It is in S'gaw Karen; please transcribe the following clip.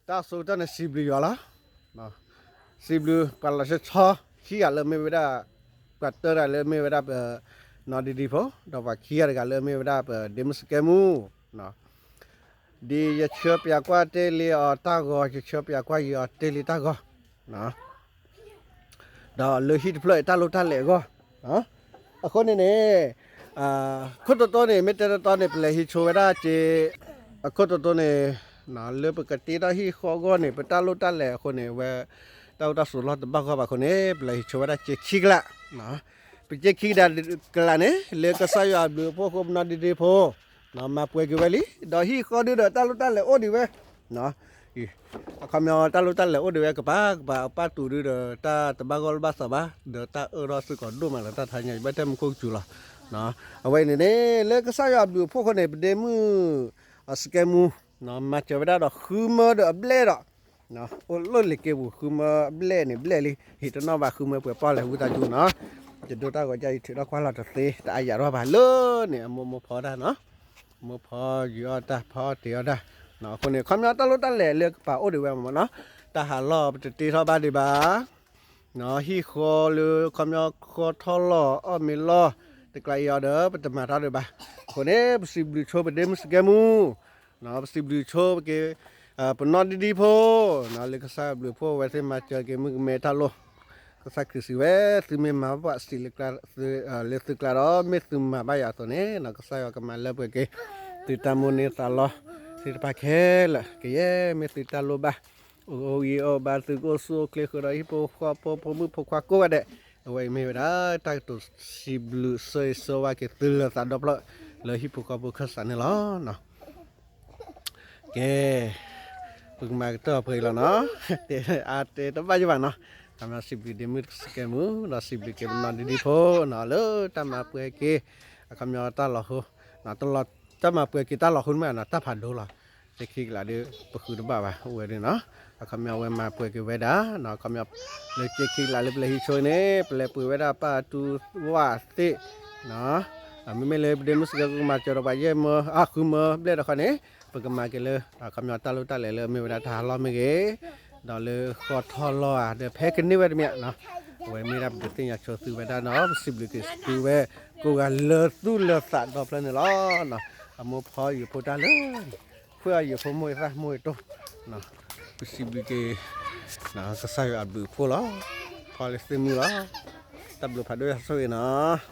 တၢ်ဆိကတၢၢ်န့ၣ် စံးဘျုးယွၤလီၤ. စံးဘျုးပှၤလီၤဆီဆီ ခံဂၤလၢမ့ၢ်ဝဲဒၣ် ပှၤတၢတဂၤလၢမ့ၢ်ဝဲဒၣ်ပနီၢ်ဒံဒံဖိ, ဒီးပှၤခံဂၤတဂၤလၢမ့ၢ်ဝဲဒၣ်ပဒ့မုၣ်စကဲမူ ဒ်ယဆၢပၠးကွၢ်တ့ၢ်လံအီၤတၢ်ဂီၤ, ယဆၢပၠးကွၢ်ယံၤအီၤတ့ၢ်လံတၢ်ဂီၤ, ဒီးလၢဟံၣ်တဖျၢၣ်အံၤတၢ်လိၣ်တၢ်လဲၤအဂီၢ်, အဃိန့ၣ်န့ၣ် ခိၣ်တီတီန့ၣ် မ့ၢ်တဲတီတီန့ၣ် ပလဲၤဟံးဆိဝဲဒၣ်က့ၤ အခိၣ်တီတီန့ၣ် လၢပကတ့ထီၣ်ဟံၣ်ဃီအဂီၢ်န့ၣ် ပတၢ်လိၣ်တၢ်လဲၤအဃိန့ၣ် ဝဲ တၢ်အိၣ်တၢ်ဆိးလီၢ်တဘၣ်ဂီၢ်ဘၣ်အဃိန့ၣ် ပလဲၤဟံးဆိဝဲဒၣ်က့ၤခံကလး, ပက့ၤခံကဒါကလးန့ၣ် လၢကစၢ်ယွၤအဘျုးအဖှိၣ်အဃိ ပနီၢ်ဒံဒံဖိ မၤပှဲၤက့ၤဝဲလံ, ဒီးဟံၣ်ဃီဒုဒီးတၢ်လိၣ်တၢ်လဲၤအိၣ်ဒံးဝဲ အခီပညီတၢ်လိၣ်တၢ်လဲၤအိၣ်ဒံးဝဲကပၤကပၤ အပၣ်တူာ်ဒုဒီး တၢ်တဘၣ်ဂီၢ်လၢဘၣ်သးဘၣ် ဒီးတၢ်အၢၣ်ဒီးစ့ၢ်ကီးဒိၣ်မးလၢတၢ်ထါညါ ယဘၣ်တဲမူခိၣ်ကစူၤလီၤ. အဝဲအံၤန့ၣ်န့ၣ် လၢကစၢ်ယွၤအဘျုးအဖှိၣ်အဃိန့ၣ် ပဒ့မုၣ် စကဲမူ မၤစၢၤဝဲဒၣ်ဒီးဃုမၢဒီးအဘျဲၣ်ဒီး အိၣ်လၢလ့ၤက့ၤပူၤ ဃုမၢအဘျဲၣ်န့ၣ် ဘျဲၣ်လံ ဟ့ၣ်တနီၣ်ဘၣ်ဃုမၢပှဲၤပီၣ်လဲၣ်ဝံသးစူၤနီၤ, ယဒိတၢ်ဂီၤယါအံၤထုးထီၣ်ကွၢ်လီၤတသ့ တအါယၤထီၣ်ဘၣ်လၢန့ၣ် အမိၢ်မိၢ်ဖီတၢ်နီၤ, မိၢ်ဖီယံၤအီၣ်တၢ်ဖီတ့ၤအီၣ်တၢ်, အဃိန့ၣ် ခီပညီတၢ်လိၣ်တၢ်လဲၤလၢကပၤအိၣ်ဒံးဝဲမ့ၢ်နီၤ, တၢ်ဟးလီၢ်ပတတ့ထီၣ်ဘၣ်ဒံးဘၣ် ဟံၣ်ဃီလၢခီပညီဃီထီၣ်လီၢ်အီၣ်မ့ၤလီၢ် တကျါအံၤအီၤဒီး ပတမၤတၢ်ဒံးဘၣ်, အဃိန့ၣ် ပစံးဘျုးဆိပဒ့မုၣ်စကဲမူ ပစံးဘျုးဆိပက့ၤ ပနီၢ်ဒံဒံဖိ လၢကစၢ်ဘျုးဖှိၣ်ဝဲသ့ၣ်မၤစၢၤက့ၤမုၣ်ကမဲတၢ်လိၣ်, ကစၢ်ခရံာ်စံးဝဲ သုမ့ၢ်မၤဘၣ်ပှၤစံးလၢသုကျါဒီး မ့ၢ်သုမၤဘၣ်ယၤအသိးန့ၣ် ကစၢ်ယွၤကမၤလၢပှဲၤက့ၤ သုတၢ်မိၣ်န့ၢ်သးလီသ့ၣ်တဖၣ်ခဲလၢာ် ကယဲၢ်မ့ၢ်သုတၢ်လိၣ်ဘၣ် အိၣ်ဂံၢ်အိၣ်ဘါ သုကအိၣ်ဆူၣ်အိၣ်ချ့ဃုာ်ဒီးဟံၣ်ဖိဃီဖိ ဖိမုၣ်ဖိခွါကိးဂၤဒဲး, အဝဲအံၤမ့ၢ်ဝဲဒၣ် တၢ်ကတိၤစံးဘျုးဆၢဂ့ၤဆၢဝါက့ၤသုလၢသးဒီဖျၢၣ် လၢဟံၣ်ဖိဃီဖိခၢၣ်စးန့ၣ်လီၤ. ကဲ, ပကမၤကတၢၢ်ပှဲၤအံၤလီၤနီၤ, တဲအါတဲတဘၣ်ယဘၣ်နီၤ, အခီပညီစံးဘျုးဒ့မုၣ်စကဲမူ ဒီးစံးဘျုးက့ၤပနီၢ်ဒံဒံဖိနီၤ လၢတၢ်မၤပှဲၤက့ၤ အခီပညီတၢ်လီၤဟိ တၢ်မၤပှဲၤက့ၤတၢ်လီၤဟိမးနီၤ တၢ်ဖးဒိၣ်လီၤ, က့ၤခံကလးဒီး ပဃုတဘၣ်ဘၣ် အိၣ်ဝဲဒၣ်နီၤ, အခီပညီဝဲမၤပှဲၤက့ၤဝဲဒၣ်နီၤ, အခီပညီ လၢက့ၤခံကလးလၢပလဲၤဟံးဆိန့ၣ် ပလဲၤပှ့ၤဝဲဒၣ်ပၢ်အတူဝၣ်သ့ၣ် မ့မ့ၢ်လၢပဒ့မုၣ်စကဲကမၤစၢၤဒီးပှၤယဲၢ်မၢ အဃုမၢဘျဲၣ်ဒီးခီန့ၣ် ပကမၤက့ၤလၢ အခီပညီတၢ်လိၣ်တၢ်လဲၤလၢမ့ၢ်ဝဲဒၣ်တၢ်ဟးလီၢ်မ့ၢ်ဂ့ၤ, ဒီးလၢဃီထီၣ်လီၢ်ဧါ ဒီးဖဲကန့ၢ်ဝဲတမံၤနီၤ, အဝဲမ့ၢ်ဒၣ်ပဒုးသ့ၣ်ညါဆိသုဝဲဒၣ်နီၤ, ပစံးဘျုးက့ၤသုဝဲ ကိးဂၤလၢသူၣ်လၢသးဒီဖျၢၣ်န့ၣ်လီၤ. အမိၢ်ဖီယံၤဖိတၢ်လၢ ခွဲးအီၤယံၤဖိမိၢ်အသၣ်မိၢ်အတီ, ပစံးဘျုးက့ၤ ကစၢ်ယွၤအဘျုးအဖှိၣ်လီၤ, ဖီလၢသုမုၢ်လီၤ, တၢ်ဘျုးဖးဒိၣ်ယဆိၣ်ဂ့ၤနီၤ